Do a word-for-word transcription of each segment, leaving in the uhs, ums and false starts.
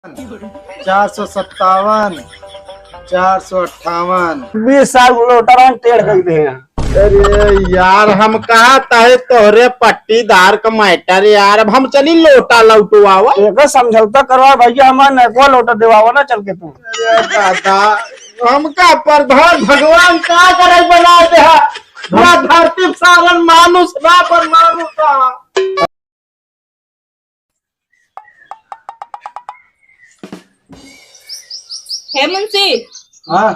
चार सौ सत्तावन, चार सौ अट्ठावन। बीस साल लोटा रहा टेढ़ कर दे हैं। अरे यार, हम कहा तहे तोहरे पट्टीदार का matter यार, अब हम चली लोटा लौटवावा। एक समझौता करवा भैया, हमार नैकवा लोटा देवावा ना चल के तू। अरे दादा, हमका प्रधान भगवान का करे बना दे है? ना धरती सारन मानुष, ना पर मानुष। हे मुंशी, हाँ।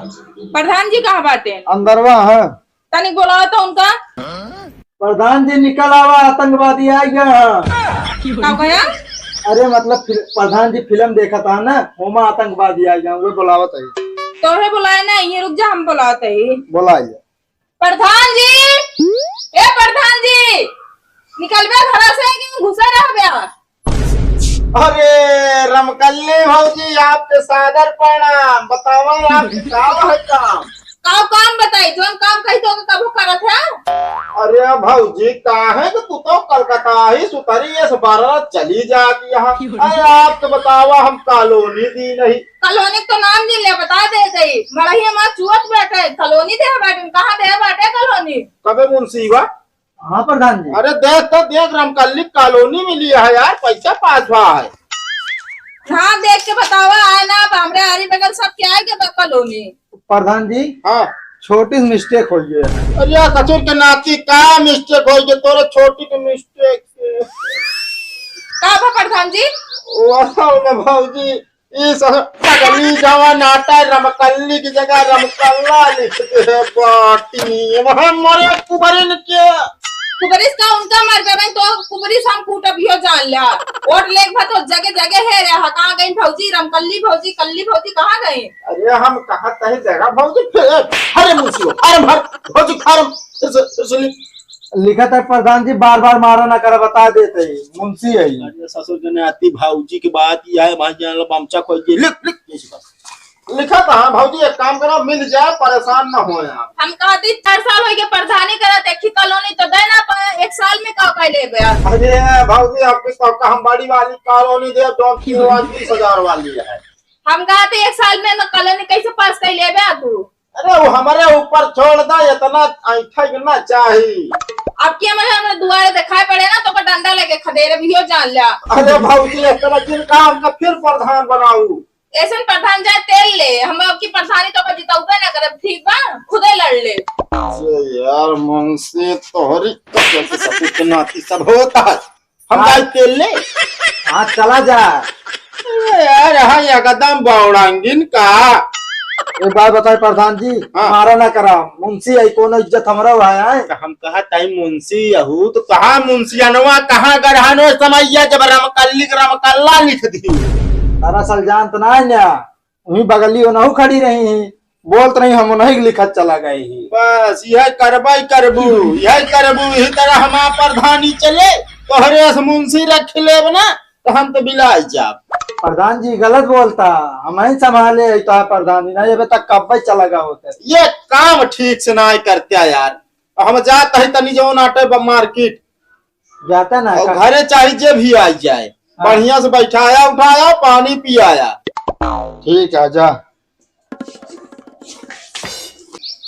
प्रधान जी कहाँ बाटे? अंदरवा है। तनिक बोलावा तो उनका। प्रधान जी निकल आवा, आतंकवादी आ गया है। का कहा? अरे मतलब फिर प्रधान जी फिल्म देखत है ना, ओमा आतंकवादी आ गया, वो बोलावत है। तोहे बोलाए ना, ये रुक जा, हम बोलावत है। बोलाइए। प्रधान जी, ए प्रधान जी, निकलबे घरा से कि घुसे रहबे? अरे रमकल्ली भौजी, आपके सादर प्रणाम। बतावा, आपके का है काम? का काम बताई? जौन काम कही तो कबो करत है? अरे भौजी, काहे के तू तो कलकत्ता ही सुतरी, इस बार चली जाती है। अरे आप तो बतावा, हम कॉलोनी दी नहीं। कॉलोनी तो नाम जिन ले, बता दे गई। मड़ही हमार चुअत बैठे, कॉलोनी दे बैठे, कहाँ दे बैठे कॉलोनी? कबे मुंशी बा? हाँ प्रधान जी। अरे देख तो देख, रमकल्ली कॉलोनी मिली है यार, पैसा पास हुआ है। हाँ, देख के बतावा, आए ना, अब हमरे आरी बगल सब क्या है के बा कॉलोनी? प्रधान जी, हाँ। छोटी सी mistake हो गई है। अरे यार, ससुर के नाती का mistake हो गई? तोरे छोटी के mistake से। का बा प्रधान जी? वो असल में भौजी, ई ससुर पगली जवन आटा रमकल्ली की जगह रमकल्ला लिख दे है बाटी। वहाँ मरे कुबरिन के। कुबरिस का उनका मर गए तो कुबरिस हम कूटब यो जान ल्या। वोट लेक भा तो जगह जगह है रे, हाँ, कहाँ गई भौजी, रमकल्ली भौजी, कल्ली भौजी कहाँ गई? अरे हम कहाँ तही जगह भौजी, फिर, अरे मुंशी, फार्म भर, भौजी फार्म, फिर से, फिर से लिख। लिखत है प्रधान जी, बार बार मारा ना करा, बता देते ही, मुंशी है ये। अरे ससुर के नाती भौजी की बात ये है, भाई जान लो बमचा खोल के लिख, लिख, लिख, लिख। लिखत है भौजी, एक काम करो, मिल जाए, परेशान न हो यार। हम कहती चार साल हो गए प्रधानी करत, एक ही कॉलोनी तो दे ना पाए, एक साल में का का लेबे? अरे भौजी, आपके तो का हम बड़ी वाली कॉलोनी दे, दो तीन लाख बीस हजार वाली है। हम कहती एक साल में न कॉलोनी कैसे पास कर लेबे तू? अरे वो हमारे ऊपर छोड़ दा, इतना ऐंठा गिरना चाही। अब के मने हमरे दुआरे दिखाई पड़े ना, तो ओकर डंडा लेके खदेरे भी हो जान ल्या। अरे भौजी, इस तरह जिनका हमका फिर प्रधान बनाऊ। ऐसन प्रधान जाए तेल ले, हम अब की प्रधानी तो ओकर जितौबे ना करब, ठीक बा? खुदे लड़ ले। अरे यार, मुंशी तोहरी तो जैसे ससुर के नाती सब होता है। हम हाँ। जाए तेल ले। हाँ, चला जा। अरे यार, हाँ, एकदम बौड़ांगिन का। एक बात बताए प्रधान जी, हाँ। मारा ना करा, मुंशी है, कोनो इज्जत हमरा हुआ है? तो हम कहा ताई मुंशी यहू, तो कहाँ मुंशियनवा, कहाँ गढ़ानो समैया जब रमकल्ली के रमकल्ला लिख दी। दरअसल जानत ना है ना, वहीं बगली ओनहु खड़ी रही हैं, बोलत रही हम ओनही के लिखत चला गए ही। बस यह करबई करबू, यह करबू, यही तरह हमार प्रधानी चले, तोहरे से मुंशी रख लेब ना, तो हम तो बिलाय जाब। प्रधान जी गलत बोलता, हम ही संभाले है तो प्रधानी ना, ये तक कब्बे चला गया होते। ये काम ठीक से ना करते यार। हम जात है तनी जौन आटे ब-, मार्केट। जाता ना और का? घरे चाहे जे भी आ जाए, हाँ। बढ़िया से बैठाया उठाया, पानी पियाया। ठीक है, जा।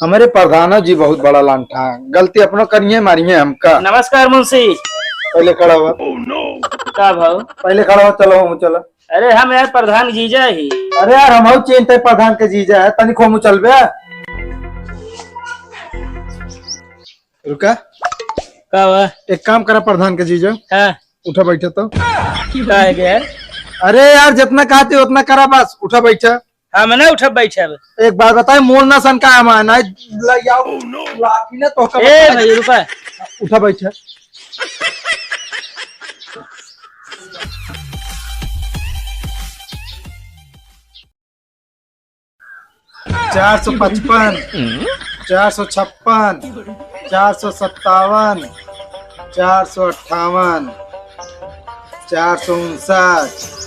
हमारे प्रधानो जी बहुत बड़ा लांठा, गलती अपनो करिए, मारिए हमका। नमस्कार मुंशी। पहले खड़ा हुआ। का भाव? पहले खड़ा हुआ, चलो हम चलो। अरे हम यार प्रधान जीजा ही। अरे यार हम चिंता प्रधान के जीजा है, तनिक हम चलबे। रुका। का बा? एक काम करा प्रधान के जीजा। हाँ। उठा बैठा तो। का है के यार? अरे यार, जितना कहते उतना करा, बस उठा बैठा। हाँ, मैं ना उठा बैठा अब। एक बात बताए, मोल ना सन का हमारा ना, ला आओ, लाठी ना तो का ए बताए। भाई, रुका। उठा बैठा। चार सौ पचपन, चार सौ छप्पन, चार सौ सत्तावन, चार सौ अट्ठावन, चार सौ उनसठ।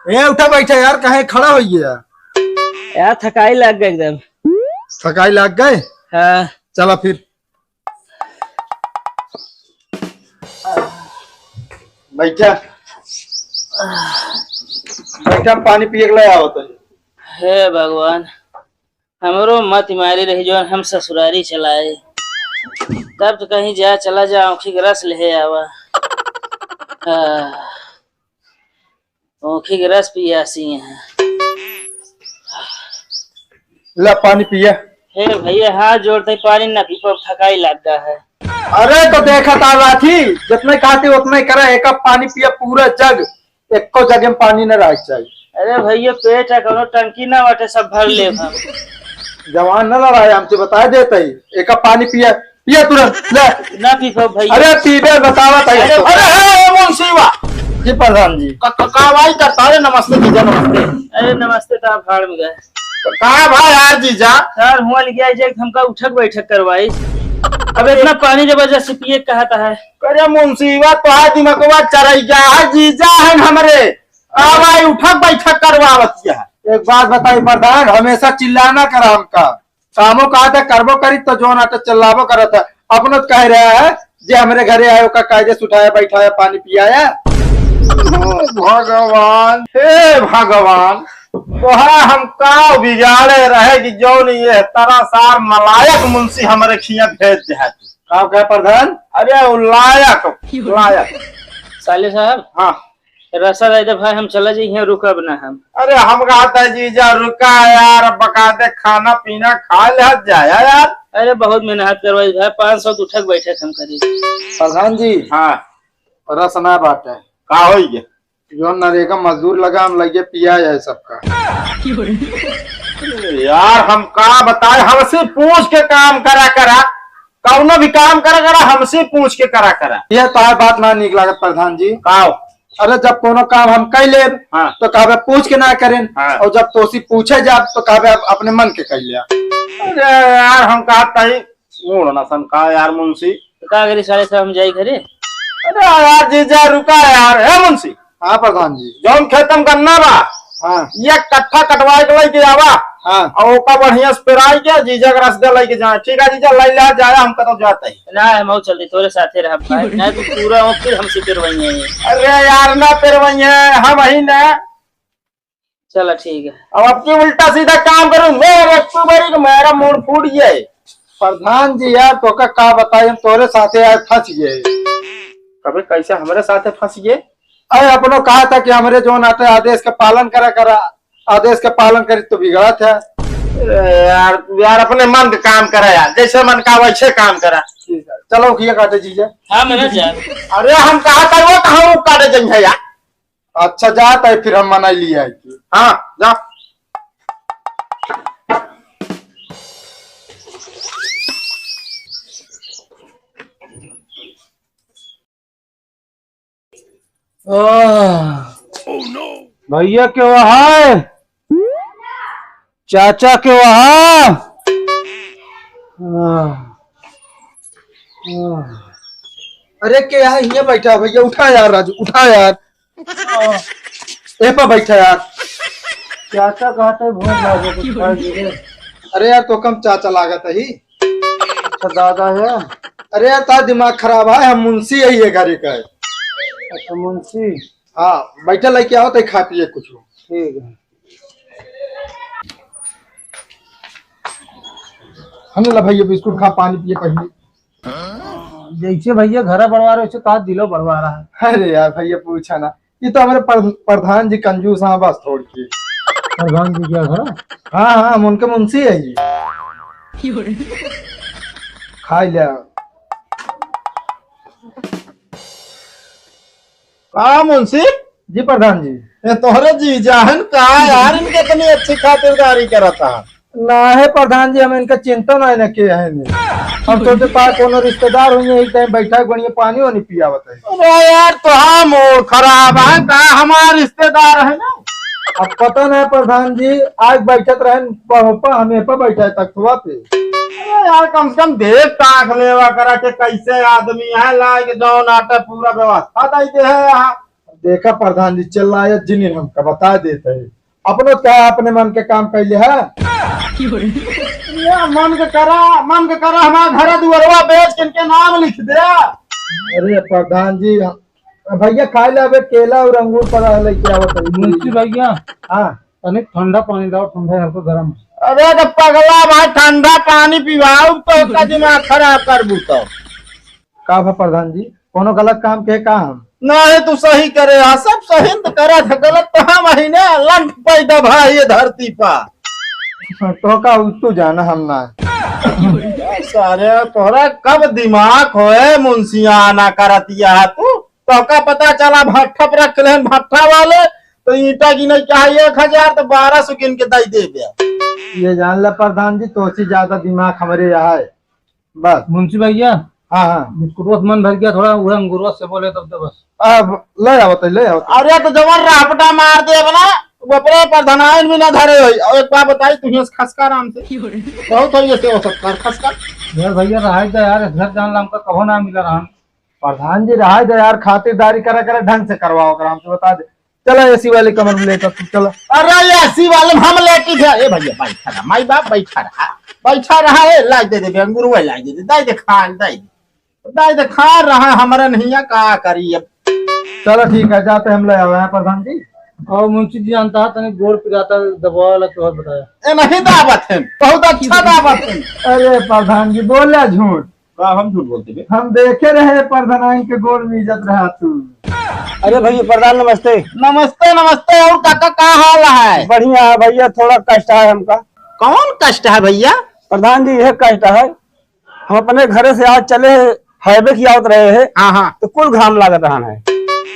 ए, उठा बैठा यार, काहे खड़ा हो गया? यार, थकाई लग गई एकदम। थकाई लग गए? हाँ। चला फिर। बैठा। बैठा, पानी पिए के लिए आवत है। हे भगवान, हमरो मत मारी रही जौन हम ससुरारी चलाए। तब तो कहीं जा, चला जा, औंखी के रस ले आवा। आह, औंखी के रस पियासी हैं। ला पानी पिया। हे भैया, हाथ जोड़ते, पानी ना पी पाओ, थकाई लग गया है। अरे तो देखा था लाठी, जितना खाती उतना ही करा, एक कप पानी पिया, पूरा जग, एको जग में पानी न रह चाहिए। अरे भैया, पेट है, कोनो टंकी ना बाटे, सब भर ले हम। जवान न लड़ाए हमसे, बता देते ही, एक कप पानी पिया, पिया तुरंत, ले। ना पी पाओ भैया। अरे पीबे, बतावा था अरे, तो। अरे, अरे, अरे, मुंशी बा। जी प्रधान जी। का, का, का भाई करता? अरे नमस्ते भैया, नमस्ते। अरे नमस्ते, तो आप भाड़ में गए। का भा यार जीजा? सर, हुआ लग गया जे हमका उठक बैठक करवाई। अब इतना पानी जबरदस्ती पिए कहता है। अरे मुंशीबा, तोहार दिमागवा चराई गया है, जीजा है हमरे। का भाई उठक बैठक करवावत है। एक बात बताई प्रधान, हमेशा चिल्लाना करा हमका। कामो कहा था करबो करी तो जौन आटे चिल्लाबो करत है। अपनो तो कह रहा है जे हमरे घरे आयो का कायदे से उठाया बैठाया पानी पियाया। ओ भगवान, हे भगवान, तोहरा हम का बिगाड़े रहे कि जौन ये तरह सार मलायक मुंशी हमरे खिया भेज दे है तू। का कहे प्रधान? अरे वो लायक, लायक। साले साहब। हाँ। रसा दे दे भाई, हम चला जाई, यहाँ रुकब ना हम। अरे हम कहत है जीजा रुका यार, बकायदे खाना पीना खा ले जाया यार। अरे बहुत मेहनत करवाई भाई, पाँच सौ उठक बैठक हम करी। प्रधान जी। हाँ। रस ना बाटे। का होई गे? जो नरेगा मजदूर लगा, हम लगे पिया जाए सबका। यार हम का बताए, हमसे पूछ के काम करा करा, कौनो भी काम करा करा, हमसे पूछ के करा करा। ये तो है बात ना नीक लागत प्रधान जी। का? अरे जब कोनो काम हम कइ लेब, हाँ। तो कहबे पूछ के ना करेन, हाँ। और जब तोसी पूछे जाब तो कहबे अप-, अपने मन के कइ लिया। अरे यार, हम कहत ही, मूड़ ना सन का यार मुंशी। तो का करी साले साहब, हम जाई घरे? अरे यार जीजा रुका यार, हे मुंशी। हाँ प्रधान जी। जौन खेत में गन्ना बा, हाँ। एक कट्ठा कटवाए के लेके आवा। हाँ। और ओका बढ़िया से पेराई के जीजा के रस दे लेके जाए। ठीक है जीजा, ले ले जाए, हम कतौ जात ही। ना, हम चल दी, तोरे साथे रहब भाई। ना तू पूरा हो, फिर हमसे पेरवाई है। अरे यार, ना पेरवाई है, हम ही ना। चला ठीक है। अब अबकी उल्टा सीधा काम करूँ, मेरे अक्टूबरी को मेरा मूड फूट गया है। प्रधान जी यार, तोका का बताई, हम तोरे साथे आए फंस गए। कबे कैसे हमरे साथे फंस गए? अरे अपनो कहा था कि हमरे जौन आटे आदेश का पालन करा करा, आदेश का पालन करी तो बिगड़त है। अरे यार, यार अपने मन का काम करा यार, जैसे मन का वैसे काम करा। ठीक है, चलो खिया काटे जीजा। हाँ, मैं ना जा। अरे हम कहा था वो कहाँ वो काटे जइहे यार। अच्छा जात है, फिर हम मनाई लिया है कि। हाँ, जा। आह, भैया के वहाँ है, चाचा के वहाँ। आह, आह। अरे के यहाँ हियाँ बैठा है भैया, उठा यार राजू, उठा यार। ए पर बैठा यार। चाचा कहते भोज लागे कुछ खाए पीए। अरे यार, तो कम चाचा लागत है ही। अच्छा, दादा है? अरे यार, तार दिमाग खराब है, हम मुंशी है ये घरे का है। अच्छा, मुंशी। हाँ, बैठा लेके आओ तो खा पिए कुछ। ठीक है। हम ला भैया बिस्कुट खा, पानी पिए पहले। जैसे भैया घर बड़वा रहे, वैसे तार दिलो बड़वा रहा है। अरे यार भैया, पूछा ना, ये तो हमारे पर-, प्रधान जी कंजूस हैं बस थोड़ की। प्रधान जी क्या घर? हाँ, हाँ, हम उनके मुंशी है ये। खा लिया। का मुंशी? जी प्रधान जी। ये तोहरे जीजा हन का यार, इनके इतनी अच्छी खातिरदारी करत है? ना है प्रधान जी, हम इनका चिंता ना, ना के है नहीं। हम सोचे पा कोनो रिश्तेदार होइहैं, एक टाइम बैठा के बढ़िया पानी वानी पियावत है। अरे यार, तोहार मूड खराब है का? हमार रिश्तेदार है ना। अब पता ना है प्रधान जी, आज बैठत रहन पर, पर हमें पर बैठा है तख्तवा पे। अरे यार, कम से कम देख ताक लेवा करा के कैसे आदमी है, लाइक जौन आटे पूरा व्यवस्था दे दे है यहाँ। देखा प्रधान जी, चिल्लाया जिनिन, हमका बता देते हैं। अपनो क्या अपने मन के काम कैले है? ये मन के करा, मन के करा, हमारा घर दुआरवा बेच के इनके नाम लिख दे। अरे प्रधान जी, भैया खाए ला अबे केला और अंगूर पड़ा है, लेके आवत है। मुंशी भैया, हाँ। तनिक ठंडा पानी लाओ, ठंडा है, हमको गरम। अरे तो पगला भाई, ठंडा पानी पिवाओ तो का दिमाग खराब करबू तो। का भा प्रधान जी, कोनो गलत काम के का हम? नहीं, तू सही करे हा, सब सही तो करत है, गलत तो हम ही ना, लंठ पैदा भाई ये धरती पर। तो का उ तू जाना, हम ना। सारे तोहरा कब दिमाग होए, मुंशियाना करतिया है तू। तोहका पता चला भट्ठा पर रख लेहन भट्ठा वाले, तो ईंटा गिने चाहे एक हजार तो बारह सौ गिन के दे देबे। ये जान ले प्रधान जी, तोसी ज्यादा दिमाग हमरे यहाँ है। बस। मुंशी भैया, हाँ, हाँ। बिस्कुटवा से मन भर गया, थोड़ा उहे अंगूरवा से बोले तब तो बस। अब ले आवत है, ले आवत है। अरे तो जवन रापटा मार देब ना, वो अपने प्रधानाइन भी ना धरे होई। और एक बात बताई, तू ही खसका आराम से। बहुत हो ये सेवा सत्कार, खसका। यार भैया, रहाई दे यार, इस घर जान ला हमका कभो ना मिला रहन। प्रधान जी, रहाई दे यार, खातिरदारी करे करे ढंग से करवाओ, ओकरा हमसे बता दे। चला एसी वाले कमर में लेकर तू चला। अरे एसी वाले में हम लेके जा। ए भैया, बैठा रहा, माई बाप बैठा रहा, बैठा रहा, ए, लाज दे दे, अंगूर वही लाज दे दे, दाई दे खान, दाई दे, दाई दे खा रहा, हमारा नहीं है, का करी अब। चलो ठीक है, जाते हम ले आवे हैं प्रधान जी। और मुंशी जी जानता है, तने गोड़ पिराता दबावा वाला तो और बताया। ए नहीं दावत है, बहुत अच्छा दावत है। अरे प्रधान जी, बोला झूठ। का हम झूठ बोलते बे? हम देखे रहे प्रधानाइन के गोड़ में इज्जत रहा तू। अरे भैया प्रधान नमस्ते। नमस्ते, नमस्ते। और काका का हाल है? बढ़िया है भैया, थोड़ा कष्ट है हमका। कौन कष्ट है भैया? प्रधान जी यह कष्ट है, हम अपने घरे से आज चले हैं, हाईवे की आवत रहे हैं, हाँ, हाँ। तो कुल घाम लागत रहन है।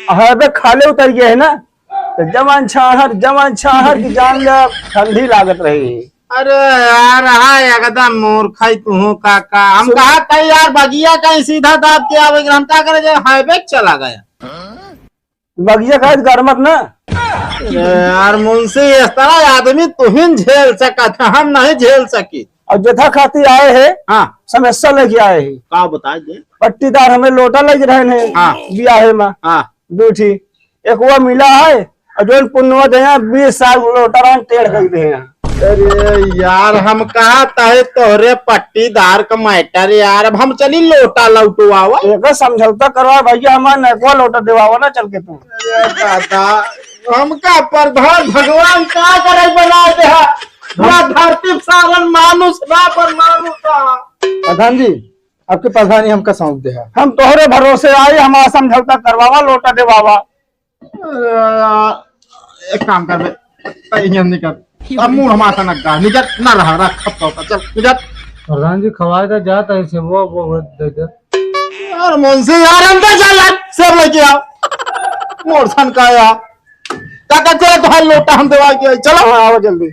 हाईवे खाले उतर गए है ना, तो जवन छाहर, जवन छाहर की जान ले, ठंडी लागत रही। अरे यार, हाँ, एकदम मूर्ख है तू काका। हम सुन- कहा था यार, बगिया कहीं सीधा दाब के आवे, हम क्या करे, जो हाईवे चला गया। बगिया का गरमत ना। अरे यार मुंशी, इस तरह आदमी तुहिन झेल सकत है, हम नहीं झेल सकी। और जेथा खाती आए है, हाँ। समस्या लेके आए है। का बताए दे? पट्टीदार हमें लोटा लेके रहे हैं, हाँ। बियाहे में। हाँ। दू ठी। एक वो मिला है, और जोन पुनवा दे हैं, बीस साल लोटा रहन टेढ़ कर दे हैं। अरे यार, हम कहा तहे तोहरे पट्टीदार का मैटर यार, अब हम चली लोटा लौटवावा। एक समझौता करवा भैया, हमार नैकवा लोटा देवावा ना चल के तू। अरे दादा, हमका प्रधान भगवान का करे बना दे है? पूरा धरती सारन मानुष ना पर मानुष है। प्रधान जी, आपके प्रधानी हमका सौंप दे है। हम तोहरे भरोसे आई, हमार समझौता करवावा, लोटा देवावा। अरे, एक काम कर बे, कहीं हम निकल। अब मूड हमारा ना गा, निकल, ना रहा, रख, खप, खप, चल, निकल। प्रधान जी, खवाए तो जाता है, सेबवा, वो, वो दे दे। यार, मुंशी, यार, अंदर जा, यार, सेब लेके आओ। मोर सन का यार। काका, चलो, तो हर लोटा हम देवा के, चलो। हाँ, आओ जल्दी।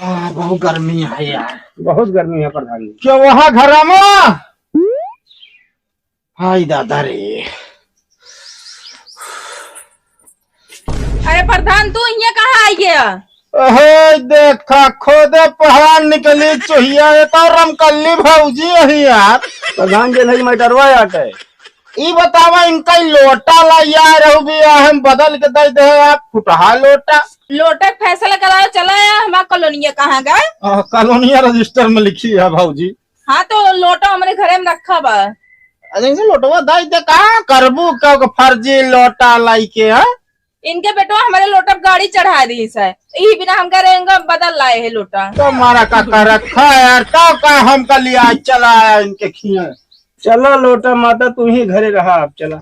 हाँ, बहुत गर्मी है यार। बहुत गर्मी है प्रधान जी। क्या वहाँ घर में? हाय दादा रे। अरे प्रधान, तू इहाँ कहाँ आई गया? अहे देखा, खोदे पहाड़ निकली चोहिया, ये तो रमकल्ली भौजी यही यार। प्रधान जी, नहीं मैटरवा आटे। ई बतावा, इनका ई लोटा ला यार, रहू भी हम बदल के दे दे, आप फुटहा लोटा। लोटा के फैसला कराओ, चला यार, हमार कॉलोनिया कहाँ गए? आ, कॉलोनिया रजिस्टर में लिखी है भौजी। हाँ, तो लोटा हमरे घरे में रखा बा। अरे, इनसे लोटवा दाई दे, का करबू, का, का फर्जी लोटा लाई के, हाँ? इनके बेटवा हमरे लोटा पे गाड़ी चढ़ा दी है, यही बिना हम कह रहे हैं, इनका बदल लाए है लोटा। तो मारा का कर रखा है यार, तो का हम कर लिया, चला आया इनके खिया। चला लोटा माता, तू ही घरे रहा, अब चला।